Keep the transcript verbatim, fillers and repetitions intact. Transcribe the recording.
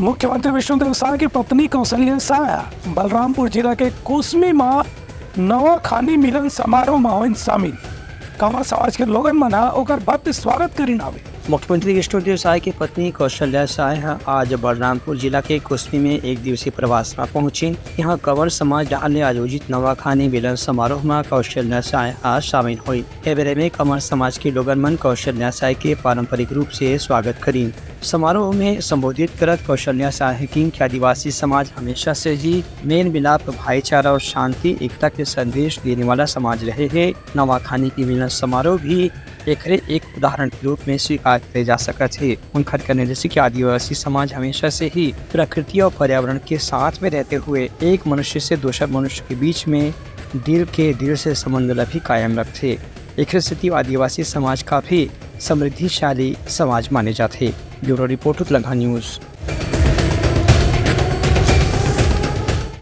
मुख्यमंत्री विष्णुदेव साय के पत्नी कौशल्या साय बलरामपुर जिला के कुसमी म नवा खानी मिलन समारोह म होइन शामिल। कंवर समाज के लोगन मन ह ओकर भव्य स्वागत करिन हावे। मुख्यमंत्री विष्णुदेव साय के पत्नी कौशल्या साय ह आज बलरामपुर जिला के कुसमी में एक दिवसीय प्रवास म पहुंचिन। यहाँ कंवर समाज डहार ले आयोजित नवा खानी मिलन समारोह म कौशल्या साय ह शामिल होई। ए बेरे में कंवर समाज के लोगन मन कौशल्या साय के पारंपरिक रूप से स्वागत करिन। समारोह में संबोधित करत कौशल्या साय ह किन कि आदिवासी समाज हमेशा से ही मेल मिलाप, भाईचारा और शांति एकता के संदेश देने वाला समाज रहे हे। नवा खानी के मिलन समारोह भी एकरे एक उदाहरण के रूप में स्वीकार करे जा सकत हे। उनखर कहना जैसे कि आदिवासी समाज हमेशा से ही प्रकृति और पर्यावरण के साथ में रहते हुए एक मनुष्य से दूसर मनुष्य के बीच में दिल के दिल से संबंध ला भी कायम रखथे। एकरे सेती आदिवासी समाज काफी समृद्धिशाली समाज माने जाथे। Bureau report, Utlangha news.